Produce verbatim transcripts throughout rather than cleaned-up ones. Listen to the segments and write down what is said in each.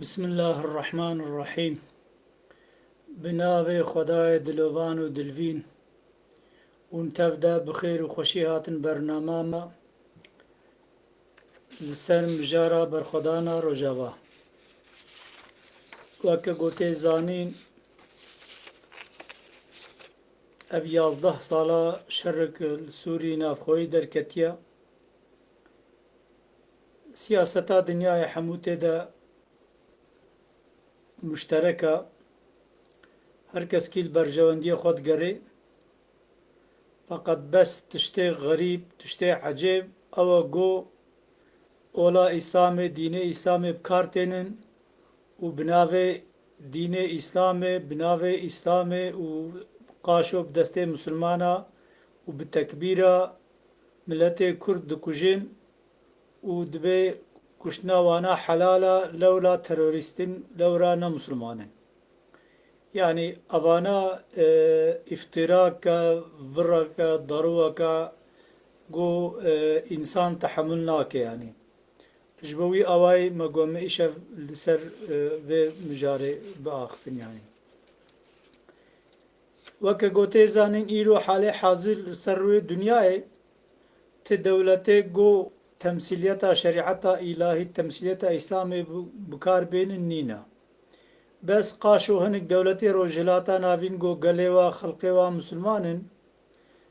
Bismillahirrahmanirrahîm. Bi navê Xwedayê dilovan û dilvîn. Hûn tev de bi xêr û xweşî hatin bernama me li ser mijara berxwedana Rojava. Weke ku tê zanîn, ev yazdeh sala şerik li Sûrî navxweyî derketiye. Siyaseta dinyayê hemû tê de muşterek e. Her kes kî li berjewendiyê xwe digerê. Feqet bes tiştê xerîb, tiştê ecêb ew e ku ola Îslamê, dînê Îslamê bi kar tênin û bi navê dînê Îslamê, bi navê Îslamê û qaşo bi destê misilmana û bi tekbîra miletê Kurd dikujin û dibê kuştina wana helal e, lewra terorîst in, lewra ne misilman in. Yanî evana, e, îftîrake, vireke, darûweke ku, e, însan tehemûl nake yanî. Ji bo wî awayî me got me îşev li ser, e, vê mijarê biaxifin yanî. Weke ku tê zanîn îro halê hazir li ser rûyê dinyayê ti dewletê ku temsîliyeta şerîeta îlahî, temsîliyeta Îslamê bi, bi kar bênin nîne. Bes qaşo hinek dewletê Rojhilata Navîn ku gelê wa xelqê wa misilman in,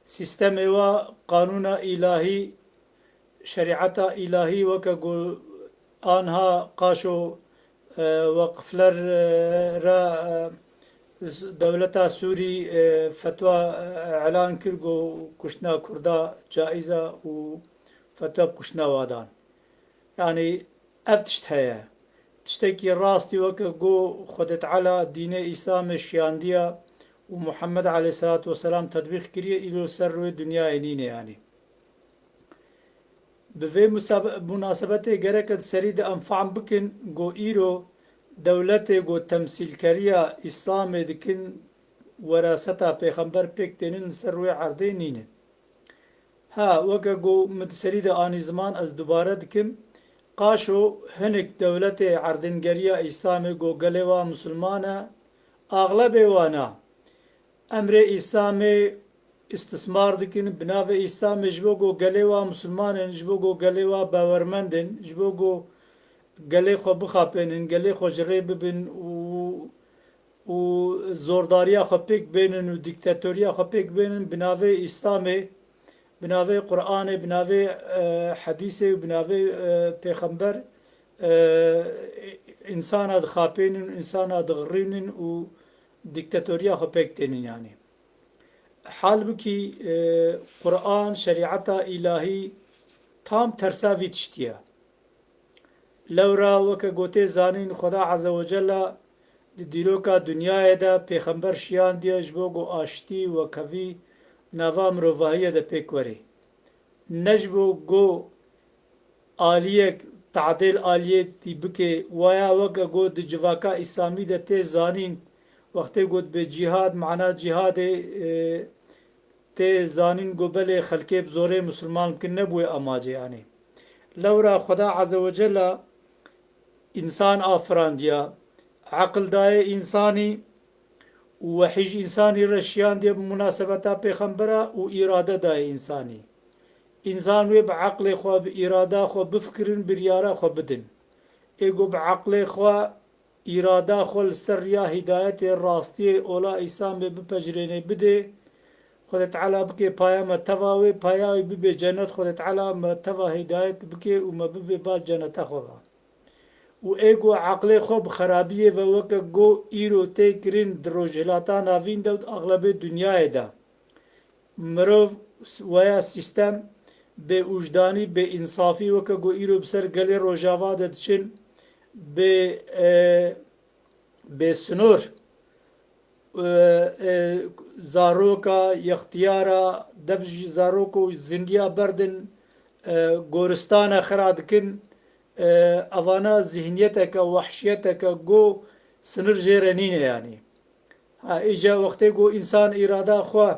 sîstemê wa qanûna îlahî, şerîeta îlahî weke ku anha qaşo, e, weqifler, e, re, e, dewleta Sûrî, e, fetwa, e, elan kir ku kuştina Kurda caiz e û fetwa bi kuştina wa dan. Yanî ev tişt heye. Tiştekî rastî weke ku Xwedê Teala dînê Îslamê şiyandiye û Muhammed aleyhisselatu vesselam tetbîq kiriye, îro ser rûyê dinyayê nîne yanî. Bi vê musab-, munasebetê gerek e di serî de em fehm bikin ku îro dewletê ku temsîlkeriya Îslamê dikin, weraseta pêxember pêk tênin li ser rûyê erdê nînin. Ha, weke ku min di serî de anî ziman, ez dubare dikim, qaşo hinek dewletê erdêngeriya Îslamê ku gelê wa misilman e, axlebê wana emrê Îslamê îstismar dikin, bi navê Îslamê ji bo ku gelê wa misilman in, ji bo ku gelê wa bawermend in, ji bo ku gelê xwe bixapênin, gelê xwe ji rê bibin û û zordariya xwe pêk bênin û dîktatoriya xwe pêk bênin bi navê Îslamê, bi navê Quranê, bi navê, e, hedîsê û bi navê, e, pêxember, e, însana dixapênin, însana dixirînin û dîktatoriya xwe pêk tênin yanî. Hal bikî, e, Quran, şerîeta îlahî tam tersa vî tiştî ye. Lewra weke ku tê zanîn, Xweda Azze ve Celle di dîroka dinyayê de pêxember şiyandiye ji bo ku aştî, wekhevî nava mirovahiyê de pêk werê. Ne ji bo ku aliyek tadêl aliyê dî bike, waya weke ku di civaka Îslamî de tê zanîn, wextê ku dibê cîhad, mana cîhadê, e, tê zanîn ku belê xelkê bi zorê misilman bikin, nebûye amace yanî. Lewra Xweda Azze ve Celle însan afirandiya, eqil dayê însanî û wehî ji însanî re şiyandiye bi munasebeta pêxembera û îrade dayê însanî. Însan wê bi eqlê xwe, bi îrada xwe bifikirin, biryara xwe bidin. Ê ku bi eqlê xwe, îrada xwe li ser riya hîdayetê, rastiyê, ola Îslamê bipejirênê, bidê, Xwedê Teala bike paya me teva wê, paya wê bibe cenet, Xwedê Teala me teva hîdayet bike û me bibe bal ceneta xwe ve. Û ê ku eqlê xwe bi xerabiyê ve weke ku îro tê kirin di Rojhilata Navîn de û di axlebê dinyayê de. Mirov s-, weya sîstem bê ûjdanî, bê însafî weke ku îro bi ser gelê Rojava de diçin, bê, e, bê sinor, e, e, zaroka, yextiyara, dev jî zarok û zindiya berdin, e, goristana xira dikin, e, evana zihniyeteke, wehşiyeteke ku sinir jê re nîne yanî. Ha, îca wextê ku însan îrada xwe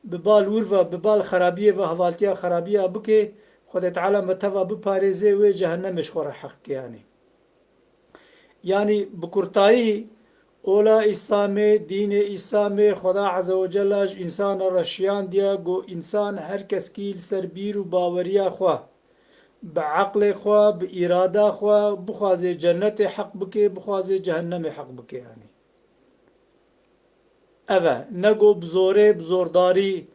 bi bal wir ve, bi bal xerabiyê ve, hevaltiya xerabiya bike, Xwedê Teala me teva biparêze wê cehennemê ji xwe re heq ke yanî. Yanî bi kurtayî, ola Îslamê, dînê Îslamê, Xweda Azze ve Cella ji însana re şiyandiye, got, însan her keskî li ser bîr û baweriya xwe, bi eqlê xwe, bi îrada xwe, bixwaze cennetê heq bike, bixwaze cehennemê heq bike, yanî. Ev e, ne got bi zorê, bi zordarî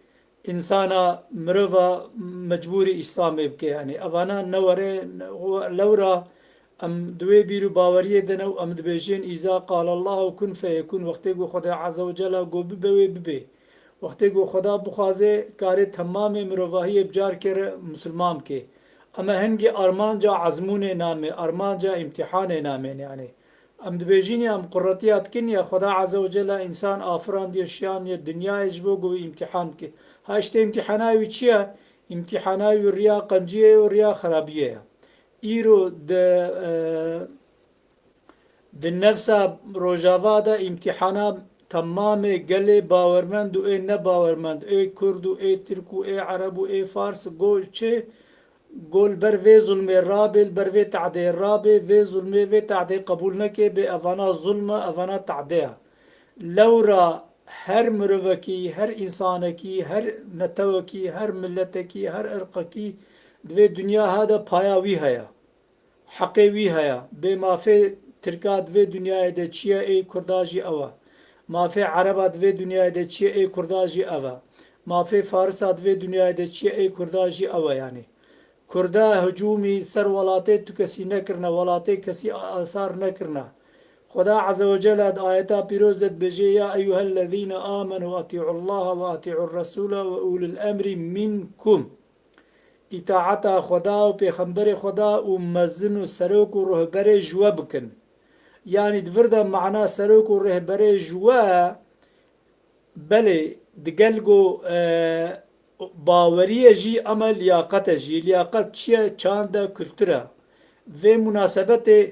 însana, mirova mecbûrî Îslamê bike, yanî. Evana ne were, ne, lewra em di wê bîr û baweriyê de ne û em dibêjin, îza qala Allahu kun feyekun, wextê ku Xwedê Azze ve Cella got bibe, wê bibe. Wextê ku Xweda bixwaze, karê temamê mirovahiyê bi carkê re misilman bike. Ema hingî armanca ezmûnê name, armanca îmtîhanê namên, yanî. Em dibêjin ya, em quretiya dikin ya, Xweda Azze ve Cella însan afirandiye, şiyandiye dinyayê ji bo ku wî îmtîhan bike. Ha, işte îmtîhana wî çi ye? Îmtîhana wî riya qenciyê û riya xerabiyê ye. Îro di, e, di nefsa Rojava de îmtîhana temamê gelê bawermend û ê nebawermend, ê Kurd û ê Tirk û ê Ereb û ê Fars, go çi? Go li ber vê zulmê rabe, li ber vê tehdê rabe, vê zulmê, vê tehdê qebûl neke, bê evana zulm e, evana tehde ye. Lewra her mirovekî, her însanekî, her netewekî, her miletekî, her irqekî di vê dinya ha de paya wî heye. Heqê wî heye. Bê mafê Tirka di vê dinyayê de çi ye, ê Kurda jî ew e. Mafê Ereba di vê dinyayê de çi ye, ê Kurda jî ev e. Mafê Farisa di vê dinyayê de çi ye, ê Kurda jî ew e, yanî. Kurda hicûmî ser welatê tu kesî nekirine, welatê kesî asar nekirine. Xweda Azze ve Celle di ayeta pîroz de dibêje, ya eyyuhellezîne amenu atî'ullaha ve atî'ur resûle ve ulil emrî minkum. Îtaeta Xweda û Pêxemberê Xweda û mezin û serok û ruhberê ji we bikin. Yanî di vir de mana serok û rêhberê ji we, belê, digel ku, e, baweriyê jî, ema liyaqete jî. Liyaqet çi ye? Çand e, kultur e. Vê munasebetê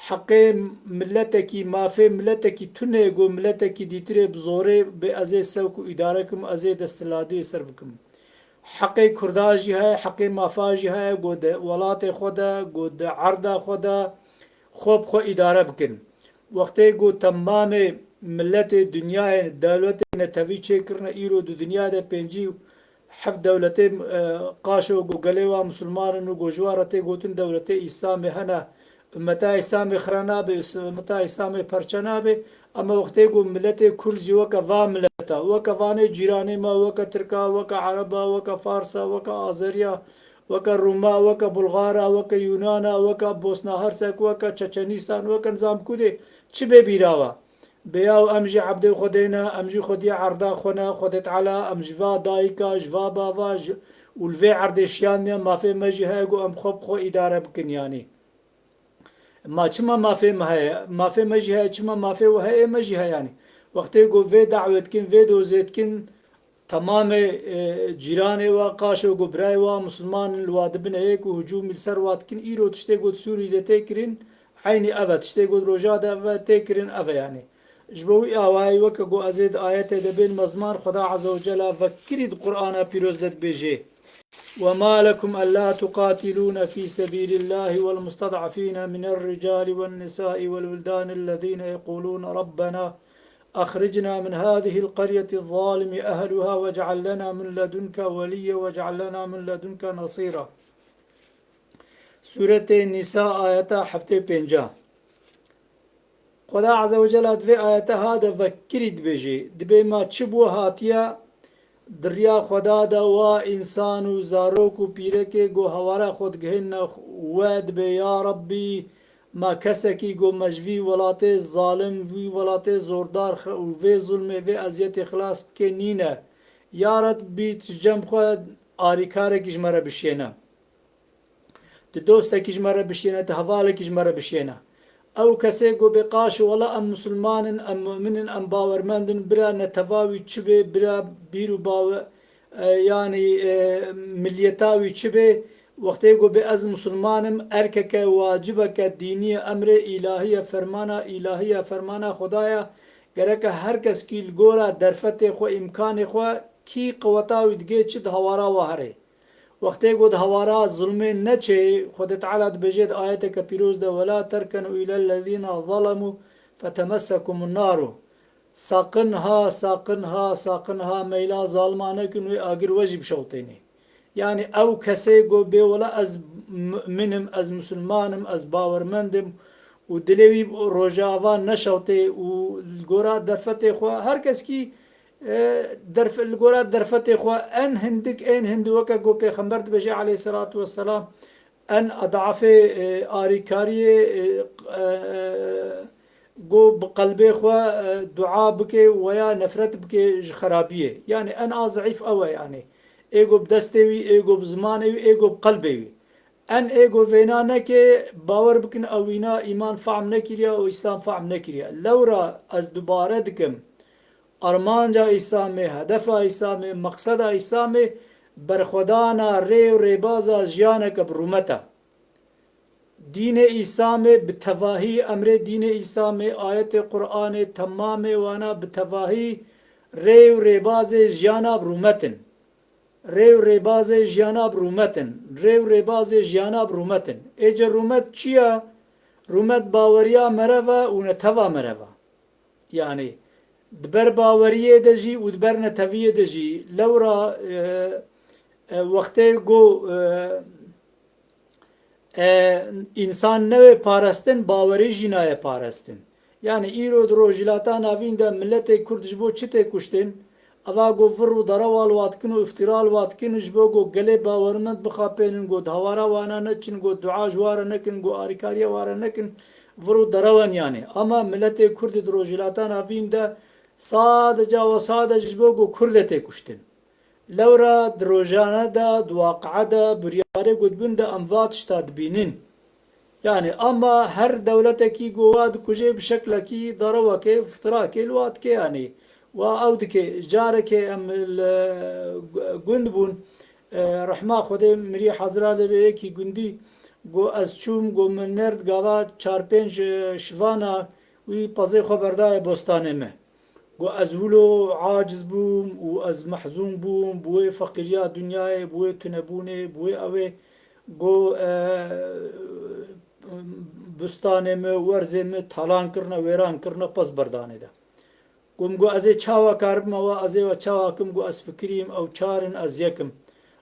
heqê miletekî, mafê miletekî tune ku miletekî dîtirê bi zorê bê ez ê sewk û îdare kim, ez ê desthilatiyê ser bikim. Heqê Kurda jî heye, heqê mafa jî heye, ku di welatê xwe de, ku di erda xwe de xwe bi xwe îdare bikin. Wextê ku temamê miletê dinyayê dewletê netewî çêkirine, îro di dinya de pêncî heft dewletê, e, qaşo ku gelê wa misilman in û ku ji wa re tê gotin dewletê Îslamê hene, Ummeta Îslamê xira nabe, ummeta Îslamê perçe nabe, ema wextê ku miletê Kurd jî weke va mileta, weke vanê cîranê me, weke Tirka, weke Ereba, weke Farsa, weke Azeriya, weke Rûma, weke Bulgara, weke Yûnana, weke Bosna Hersek, weke Çeçenîstan, weke nizam kudê, çi bê bîra we? Bê yaw em jî ebdê Xwedê ne, em jî xwediyê erda xwe ne, Xwedê Teala em ji va dayika, ji va bava, ji, û li vê erdê şiyandine, mafê me jî heye ku em xwe bi xwe îdare bikin, yanî. Ma çima mafê me heye? Mafê me jî heye, çima mafê we heye, me jî heye, yanî. Wextê ku vê dawê dikin, vê dozê dikin, temamê, e, cîranê we, qaşo ku birayê we, misilman in, li wa dibine yek û hicûmî li ser wa dikin, îro tiştê ku di Sûrî de tê kirin, eynî ev e, tiştê ku di roja de ev e, tê kirin, ev e, yanî. Ji bo wî awayî weke ku ez ê di ayetê de bênime ziman, Xweda Azze ve Cella vekirî di Qur'ana pîroz de dibêje, وما لكم ألا تقاتلون في سبيل الله والمستضعفين من الرجال والنساء والولدان الذين يقولون ربنا أخرجنا من هذه القرية الظالم أهلها واجعل لنا من لدنك وليا واجعل لنا من لدنك نصيرا. Sûretê Nîsa, ayeta heftê û pênc. Xweda Azze ve Cella di vê ayete ha de vekirî dibêje, dibê ma çi bû hatiye, di riya Xweda de wa însan û zarok û pîrekê ku hewara xwe digihêne we, dibê, ya Rebbî, ma kesekî ku me ji vî welatê zalim, vî welatê zordar xe-, û vê zulmê, vê eziyetê xilas bike nîne. Ya Rebbî, tu ji cem xwe arîkarekî ji me re bişêne. Tu dostekî ji me re bişêne, tu hevalekî ji me re bişêne. Ew kesê ku bê qaşo, wela em misilman in, em mu'min in, em bawermend in, bira netewa wî çi bê, bira bîr û bawe-, e, yanî, e, miliyeta wî çi bê, wextê ku bê ez misilman im, erkeke, wacibeke dînî ye, emrê îlahî ye, fermana îlahî ye, fermana Xweda ye, gereke her keskî li gora derfetê xwe, îmkanê xwe, kî qeweta wî digê çi di hawara wa herê. Wextê ku di hewara zulmê neçê, Xwedê Teala dibêje di ayeteke pîroz de, "Wela terkenu îlellezîne zalemû fetemessekumun naru." Saqin ha, saqin ha, saqin ha meyla zalima nekin wê agir we jî bişewtênê. Yani ew kesê ku bê wela ez mu'min im, ez musulman im, ez bawermend im û dilê wî rojava neşewtê û li gora derfetê xwe her keskî, e, derf-, li gora derfetê xwe en hindik, ên hindi weke ku Pêxember dibêje aleyhisselatu vesselam, en edafê, e, arîkariyê, e, e, ku bi qelbê xwe, e, dua bike weya nefret bike ji xerabiyê. Yani en a zeîf ew e yani. Ê ku bi destê wî, ê ku bi zimanê wî, ê ku bi qelbê wî. En ê ku vêna neke, bawer bikin ew wîna îman fehm nekiriye û îslam fehm nekiriye. Lewra ez dubare dikim, armanca Îslamê, hedefa Îslamê, meqseda Îslamê berxwedana rê û rêbaza jiyaneke bi rûmet e. Dînê Îslamê bi tevahî, emrê dînê Îslamê, ayetê Qur'anê, temamê wana bi tevahî rê û rêbazê jiyana bi rûmet in. Rê û rêbazê jiyana bi rûmet in. Rê û rêbazê jiyana bi rûmet in. Êce rûmet çi ye? Rûmet baweriya merev e û neteva merev e. Yani di ber baweriyê de jî û di ber neteviyê de jî lewra, e, e, wextê ku, e, e, însan newê parestin, bawerî jî nayê parestin. Yani îro di Rojhilata Navîn de miletê Kurd ji bo çi tê kuştin? Eva ku vir û derewa li wa dikin û îftira li wa dikin, ji bo ku gelê bawermend bixapênin, ku di hewara wana neçin, ku dua ji wa re nekin, ku arîkariya wa re nekin, vir û derewa niyanê. Ama miletê Kurd di Rojhilata Navîn de sadece ve sadece ji bo ku Kurd e tê kuştin. Lewra di rojane de, di waqia de, biryarê ku dibin de em va tişta dibînin. Yani ama her dewletekî ku wa dikuje bi şeklekî darewekê, fitirakê li wa dike yani. Wa ew dike, carekê em li gund bûn, e, rehma Xwedê mirî hazira de be yekî gundî, go ez çûm, go min nerd gava çar pênc, e, şivana wî pezê xwe berdaye bostanê me. Go ez wilo aciz bûm û ez mehzûn bûm, bi wê feqîriya dinyayê, bi wê tunebûnê, bi wê ewê, go, e, bistanê me, werzê me talan kirine, wêran kirine, pez berdanê de. Gom go ez ê çawa karibim ewa, ez ê we çawa kim, go ez fikirîm, ew çar in, ez yek im.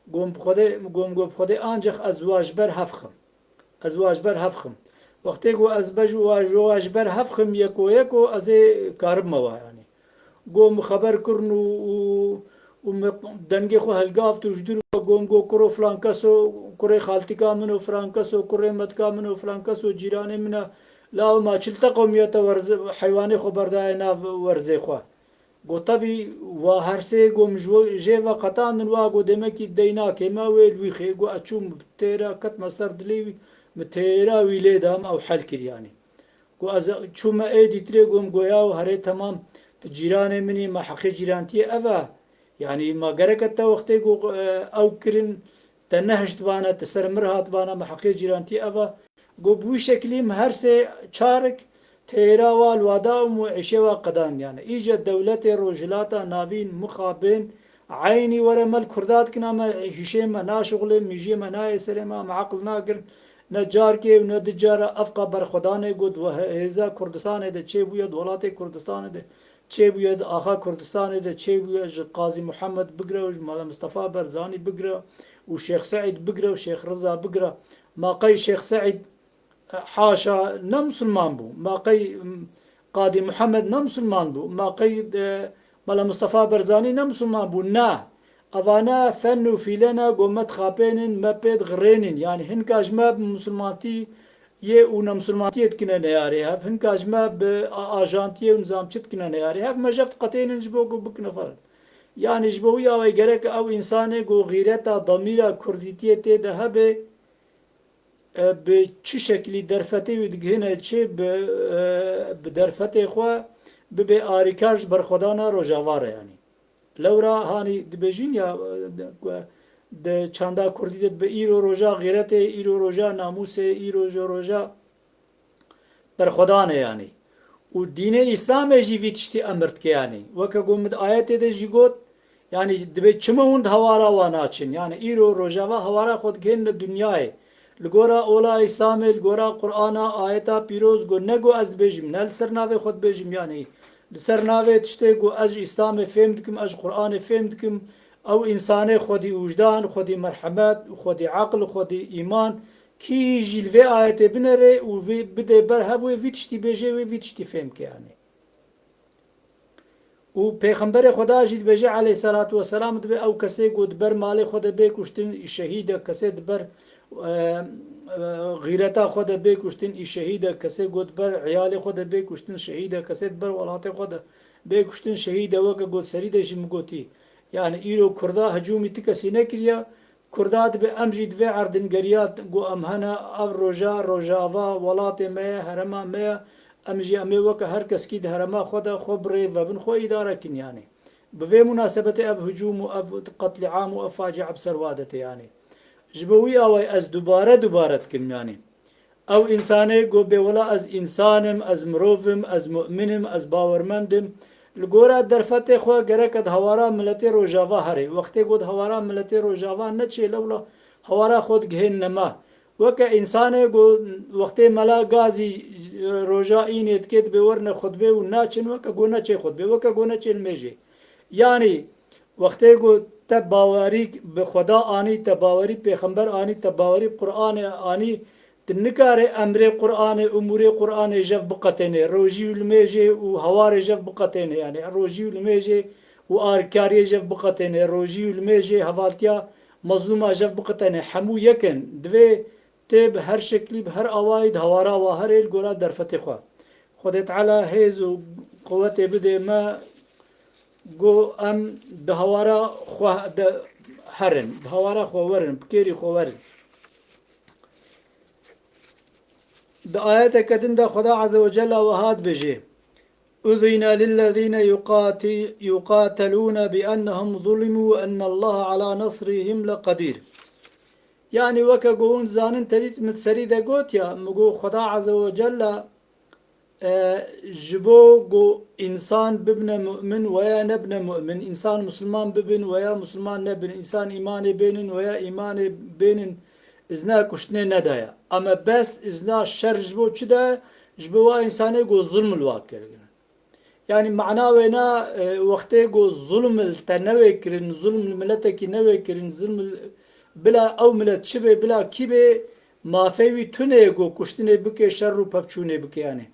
Gom bi Xwedê, gom go bi Xwedê ancex ez wa ji ber hev xim. Ez wa ji ber hev xim. Wextê ku ez bej û wa ji, wa ji ber hev xim yeko yeko, ez ê karibme wa yani. Go min xeber kirin û, û, û min dengê xwe hilgaft û ji dûr ve gom go kuro filan keso, kurê xaltîka min û filan keso, kurê metka min û filan keso cîranê min e. La ma çil te qewmiyete werze-, heywanê xwe berdaye nav werzê xwe. Go tebî wa her sê go min ji we, jê ve qetandin, wa go demekî dey nakê me wê li wî xê, go ez çûm têra ketme ser dilê wî, min têra wî lê da, min ew hel kir yanî. Go ez çûme ê dîtirê, go min go yaw herê temam, tu cîranê min î, me heqê cîrantiyê ev e. Yanî ma gereke te wextê go, e, ew kirin, te nehiştibane, te ser mir hatibane, me heqê cîrantiyê ev e. Go bi wî şekilî min her sê çarik têra wa li wa da û min êşê wa qedand. Yani îce dewletê Rojhilata Navîn mixabin eynî were me li Kurda dikin, me hîşê me naşixulê, mîjiyê me nayê serê me, me eqil nagirin. Ne carkê û ne du cara evqa berxwedanê got, we hêza Kurdistanê de çêbûye, di welatê Kurdistanê de çêbûye, di axa Kurdistanê de çêbûye, ji Qazî Muhammed bigre û ji Mela Mistefa Berzanî bigre û Şêx Seîd bigre û Şêx Riza bigre. Ma qey Şêx Seîd, e, haşa, ne musulman bû? Ma qey, m, Qadî Muhammed ne musulman bû? Ma qey, e, Mela Mistefa Berzanî ne musulman bû? Na. Evane fen û fîle ne, go me dixapênin, me pê dixirênin. Yani hinka ji me bi musulmantî yê û nemsilmantiyê dikine neyarê hev, hinka ji me bi a-, ajantiyê û nizamçî dikine neyarê hev, me jeft qetênin ji bo ku bikine xwe. Yanî ji bo wî awayî gerek ew însanê ku xîreta damîra kurdîtiyê tê de hebe, e, bi çi şekilî derfetê wî digihine çi bi, e, bi derfetê xwe bibe arîkar ji berxwedana Rojava re yanî. Lewra hanî dibêjin ya, e, de, ku di çanda kurdî de dibe îro roja xîretê, îro roja namûsê, îro jo roja berxwedanê yanî. Û dînê Îslamê jî vî tiştî emir dike yanî. Weke ku min di ayetê de jî got, Yanî dibê çima hûn di hawara wan naçin? Yanî îro rojava hawara xwe digihên li dinyayê. Li gora ola Îslamê, li gora Qur'ana, ayeta pîroz got, ne got ez dibêjim, ne li ser navê xwe dibêjim, yanî li ser navê tiştê got ez ji Îslamê fêm dikim, ez ji Qur'anê fêm dikim, ew însanê xwedî wijdan, xwedî merhemet, xwedî eql, xwedî îman, kî jî li vê ayetê binere û vê bide ber hev wê vî tiştî bêje, wê vî tiştî fêm ke, yanî. Û Pêxemberê Xweda jî dibêje, aleyhisselatu vesselam, dibê ew kesê ku di ber malê xwe de bê kuştin, î şehîd e, kesê di ber, e, e, xîreta xwe de bê kuştin, î şehîd e, kesê ku di ber eyalê xwe de bê kuştin, şehîd e, kesê di ber welatê xwe de bê kuştin, şehîd e, weke got serî de jî min gotî. Yanî îro Kurda hicûmî ti kesî nekiriye, Kurda dibê em jî di vê erdingeriya got em hene, ev roja, rojava, welatê me ye, herêma me ye, em jî em ê weke her keskî di herêma xwe de xwe bi rê vebin, xwe îdare kin, yanî. Bi vê munasebetê ev hicûm û ev qetlîam û ev facia bi ser wa de tê, yanî. Ji bo wî awayî ez dubare dubare dikim, yanî. Ew însanê got bê wela ez însan im, ez mirov im, ez mu'min im, ez bawermend im. Li gora derfetê xwe gerek e di hawara miletê Rojava here. Wextê got hawara miletê Rojava neçê lewla hawara xwe digihên nema. Weke însanê got wextê mela gazî roja înê dikê dibê werine xutbê û naçin, weke got neçê xutbê, weke got neçê limêjê. Yanî wextê ku te bawerî bi Xweda anî, te bawerî pêxember anî, te bawerî Qur'anê anî, tu nikarê emrê Qur'anê, umûrê Qur'anê jev biqetênê, rojî û limêjê û hewarê jev biqetênê, yanî rojî û limêjê û alîkariyê jev biqetênê, rojî û limêjê hevaltiya mezlûma jev biqetênê. Hemû yek in. Divê tê bi her şeklî, bi her awayî di hawara wa herê li gora derfetê xwe. Xwedê Teala hêz û quwetê bidê me, ku em di hawara xwe de herin, di hawara xwe werin, bi kêrî xwe werin. Di ayeteke din de Xweda Azze ve Celle wiha dibêje, "Uzîne lillezîne yuqati-, yuqatelûne bi ennehum zulimû ve ennellahe ala nasrihim leqedîr." Yanî weke ku hûn zanin, te dît min serî de got ya, min got Xweda Azze ve Celle, e, ji bo ku însan bibine mu'min weya nebine mu'min, însan musulman bibin weya musulman nebin, însan îmanê bênin weya îmanê bênin, izna kuştinê nedaye. Ama bes izna şer ji bo çi daye? Ji bo wa însanê ku zulm li wa kirine. Yanî mana wêna, e, wextê ku zulm li te newê kirin, zulm li miletekî newê kirin, zulm li, bila ew milet çi bê, bila kî bê, mafê wî tune ye ku kuştinê bike, şer û pevçûnê bike, yanî.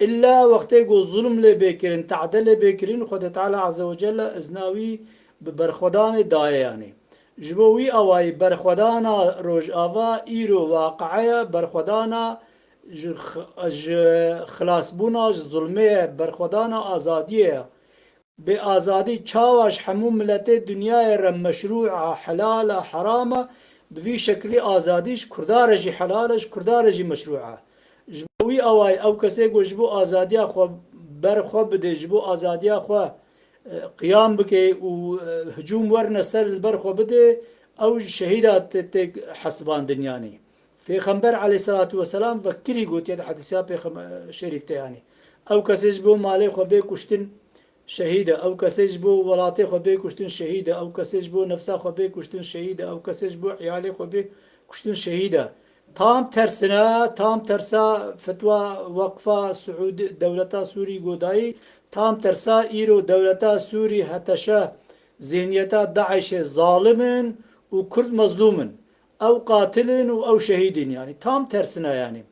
Îlla wextê ku zulm lê bê kirin, tade lê bê kirin, Xwedê Teala Azze ve Celle izna wî bi berxwedanê daye, yanî. Ji bo wî awayî berxwedana Rojava îro waqiye, berxwedana ji x-, ji xilasbûna ji zulmê ye, berxwedana azadiyê ye. Bê azadî çawa ji hemû miletê dinyayê re meşrû e, helal e, heram e, bi vî şekilî azadî ji Kurda re jî helal e, ji Kurda re jî meşrû e. Ji bo wî awayî ew kesê ku ji bo azadiya xwe ber xwe bidê, ji bo azadiya xwe, e, qiyam bike û, e, hicûm werine ser li ber xwe bidê, ew ji şehîda tê, tê hesibandin, yanî. Pêxember aleyhisselatu vesselam vekirî gotiye di hedîsiya Pêxem-, Şerîf de, yanî. Ew kesê ji bo malê xwe bê kuştin şehîd e. Ew kesê ji bo welatê xwe bê kuştin şehîd e. Ew kesê ji bo nefsa xwe bê kuştin şehîd e. Ew kesê ji bo eyalê xwe bê kuştin şehîd e. Tam tersine, tam tersa fetwa Waqfa Siûdî, dewleta Sûrî godayî, tam tersa îro dewleta Sûrî heteşe zihniyeta DAIŞê zalim in û Kurd mezlûm in. Ew qatil in û ew şehîd in, yanî tam tersine, yanî.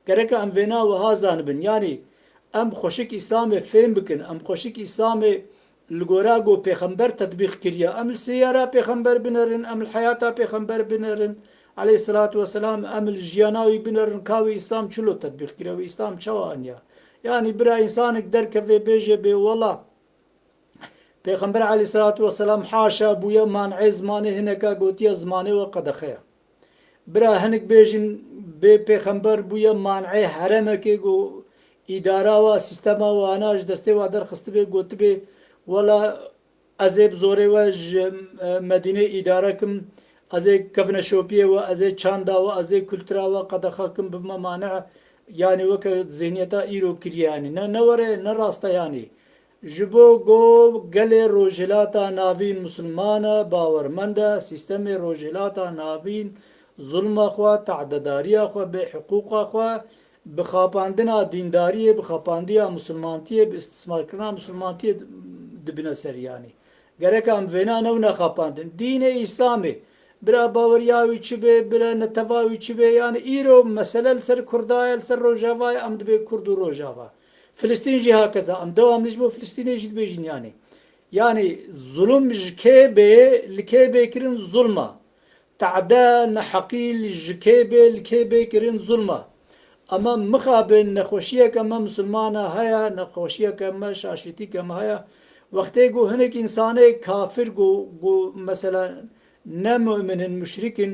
Gereke em vêna wiha zanibin, yanî em xweşik Îslamê fêm bikin, em xweşik Îslamê li gora ku Pêxember tetbîq kiriye, em li siyara Pêxember binerin, em li heyata Pêxember binerin, aleyhisselatu vesselam, em li jiyana wî binerin, ka wî Îslam çilo tetbîq kiriye, wî Îslam çawa aniya. Yanî bira însanek derkeve bêje bê wela, Pêxember aleyhisselatu vesselam haşa bûye man'ê zimanê hineka gotiye zimanê we qedexe ye. Bira hinek bêjin bê pêxember bûye man'ê heremekê ku îdara we, sîstema we ana ji destê we derxistibê, gotibê, wela ez ê bi zorê we ji, e, Medînê îdare kim, ez ê kevneşopiyê we, ez ê çanda we, ez ê kultura we qedexe kim, bibime mane, yanî weke zihniyeta îro kiriye, yanî. Ne, ne were, ne rast e, yanî. Ji bo ku gelê Rojhilata Navîn Musulmana bawermend e, sîstemê Rojhilata Navîn zulma xwe, tadedariya xwe, bêhiqûqa xwe, bi xapandina dîndariyê, bi xapandiya misilmantiyê, bi îstismarkirina misilmantiyê dibine ser, yanî. Gerek em vêna newne xapandin. Dînê Îslamê, bira baweriya wî çi be, bira netewa wî çi be, yanî îro mesele li ser Kurda ye, li ser Rojava ye, em dibê Kurd û Rojava. Filistîn jî hakeza. Em dewam ji bo Filistînê jî dibêjin, yanî. Yanî zulm ji kê bê, li kê bê kirin zulma. Tade, neheqî li ji kê bê, li kê bê kirin zulma. Ama mixabin nexweşiyeke me misilmana heye, nexweşiyeke me, şaşîtîke me heye. Wextê ku hinek însanê kafir ku, ku mesela ne mu'min in, muşrik in,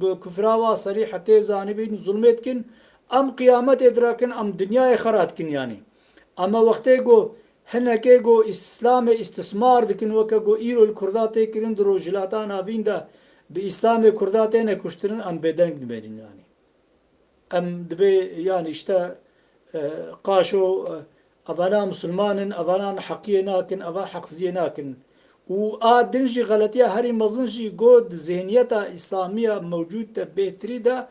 bi kufra wa serî hetê zanîbîn zulmê dikin, em qiyametê dirakin, em dinyayê xera dikin, yanî. Ama wextê ku hinekê ku Îslamê îstismar dikin, weke ku îro li Kurda tê kirin, di Rojhilata Navîn de bi Îslamê Kurda têne kuştirin, em bêdeng dibêjin, yanî. Em dibê, yanî, işte, e, qaşo, e, evana misilman in, evana neheqiyê nakin, eva heqsiziyê nakin. Û a din jî xeletiya herî mezin jî ku di zihniyeta îslamiya mewcûd de, bêhtirî de,